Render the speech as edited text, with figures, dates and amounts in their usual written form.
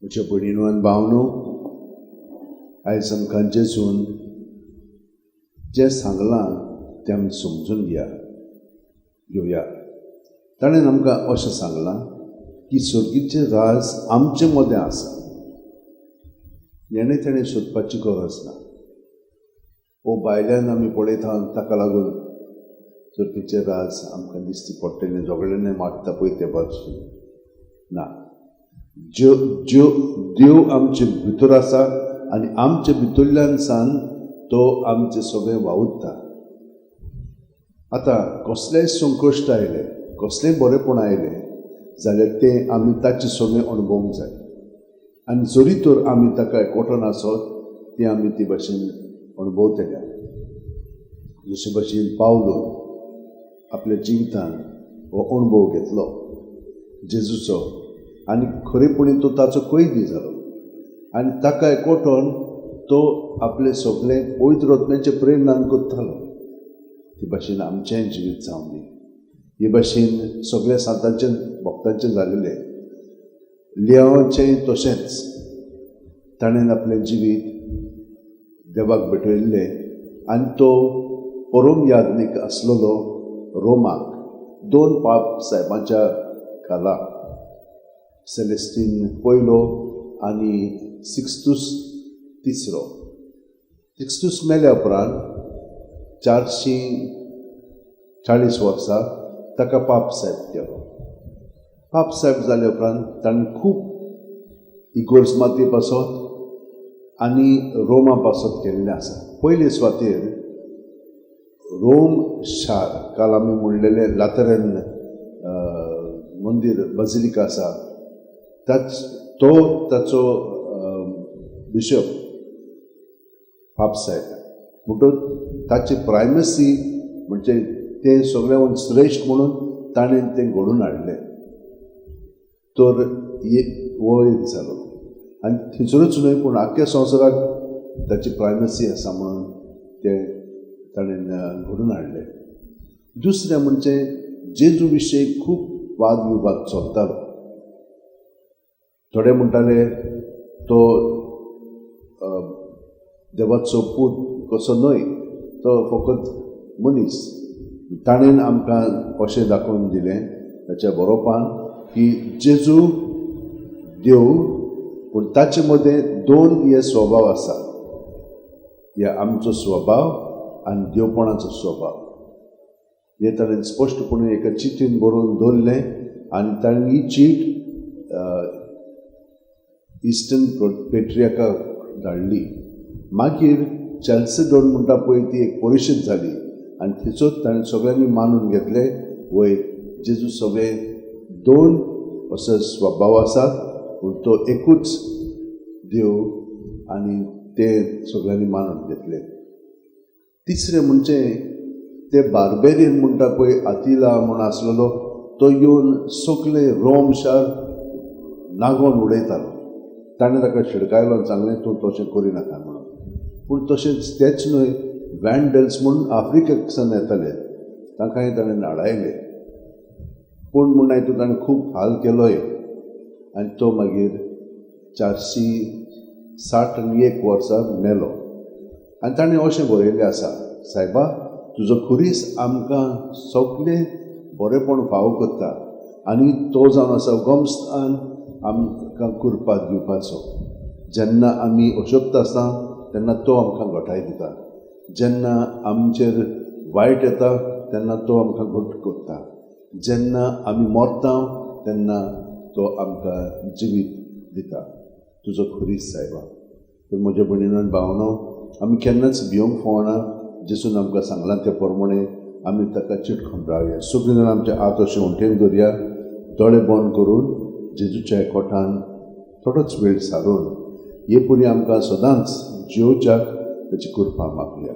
म्हज्या भयणीनो आनी भावनो, आयज आमकां जेजून जें सांगलां तें आमी समजून घेवया. ताणें आमकां अशें सांगलां की सर्गीचें राज आमचे मदें आसा, हेणें तेणें सोदपाची गरज ना. ओ भायल्यान आमी पळयता ताका लागून सर्गीचें राज आमकां दिसती पडटलें, झगड्यांनी मारता पळय ते भाशेन ना. ज्यो ज्यो देव आमचे भितर आसा आनी आमचे भितरल्यान सान तो आमचे सगळें वावुरता. आतां कसलेंय संकश्ट आयलें, कसलेंय बरेंपण आयलें जाल्यार तें आमी ताचें सगळें अणभवूंक जाय. आनी जरी तर आमी ताका एकवटून आसत तें आमी ते भाशेन अणभवतले. जशे भाशेन पावलो आपल्या जिवितान हो अणभव घेतलो जेजूचो आनी खरेपणी तो ताचो कैदी जालो आनी ताका एकवटून तो आपलें सगळें पवित्र आत्म्याच्या प्रेरणान करतालो. ते भाशेन आमचेंय जिवीत जावं दी. हे भाशेन सगळ्या सांतांचें भक्तांचें जालेलें, लियांवाचेंय तशेंच. ताणें आपलें जिवीत देवाक भेटयल्लें आनी तो परम याज्ञीक आसलेलो रोमाक दोन पाप साहेबांच्या खाला, सेलेस्टीन पयलो आनी सिक्स्तूस तिसरो. सिक्स्तूस मेल्या उपरांत 440 वर्सां ताका पाप साहेब केलो. पाप साहेब जाल्या उपरांत ताणें खूब इगोर्ज मातये पासत आनी रोमा पासत केल्लें आसा. पयले सुवातेर रोम शार, काल आमी म्हणलेलें लातरेन मंदीर बाजिलिका आसा, तो ताचो बिशप पाप साहेब म्हणटकच ताची प्रायमसी म्हणजे तें सगळ्यां श्रेश्ठ म्हणून ताणें तें घडोवन हाडलें. तर हो एक जालो आनी थंयसरूच न्हय पूण आख्ख्या संवसाराक ताची प्रायमसी आसा म्हणून तें ताणें घडोवन हाडलें. दुसरें म्हणजे जेजू विशयी खूब वाद विवाद चलतालो. थोडे म्हणटाले तो देवाचो पूत कसो न्हय, तो फकत मनीस. ताणें आमकां अशें दाखोवन दिलें ताच्या बरोवपान की जेजू देव, पूण ताचे मदें दोन हे स्वभाव आसा, हे आमचो स्वभाव आनी देवपणाचो स्वभाव. हें ताणें स्पश्टपणे एका चिटीन बरोवन दवरलें आनी ताणें ही चीट इस्टर्न पेट्रियाकाक धाडली. मागीर चॅल्सिडोन म्हणटा पळय ती एक परिशद जाली आनी थंयसर ताणें सगळ्यांनी मानून घेतलें वय जेजू सगळे दोन असो स्वभाव आसात पूण तो एकूच देव आनी ते सगळ्यांनी मानून घेतले. तिसरें म्हणजे ते बार्बेरियन म्हणटा पळय आतिला म्हूण आसलेलो तो येवन सगळे रोम शार नागोवन उडयतालो. ताणें ताका शिडकायलो आनी सांगलें तूं तशें करिनाका म्हणून. पूण तशेंच तेच न्हय, वॅन्डल्स म्हूण आफ्रिकेक सावन येताले तांकांय ताणें नाडायले. पूण म्हूण हितून ताणें खूब हाल केलोय आनी तो मागीर 461 वर्सां मेलो. आनी ताणें अशें बरयल्लें आसा, सायबा तुजो खुरीस आमकां सगळें बरेंपण फावो करता आनी तो जावन आसा उगमस्थान आमकां कुरपात दिवपाचो. जेन्ना आमी अशक्त आसता तेन्ना तो आमकां घटाय दिता, जेन्ना आमचेर वायट येता तेन्ना तो आमकां घट करता, जेन्ना आमी मरता तेन्ना तो आमकां जिवीत दिता. तुजो खुरीस सायबा. तर म्हज्या भयणीनो आनी भावनो, आमी केन्नाच भिवंक फावना. जेजून आमकां सांगलां ते प्रमाणे आमी ताका चिटकोवन रावया. सगळीं जाणां आमचे हात अशें उंटेन धरया, दोळे बंद करून जेजूच्या एकवटान थोडोच वेळ सारून हे पुरी आमकां सदांच जियोवच्याक ताची कृपा मागया.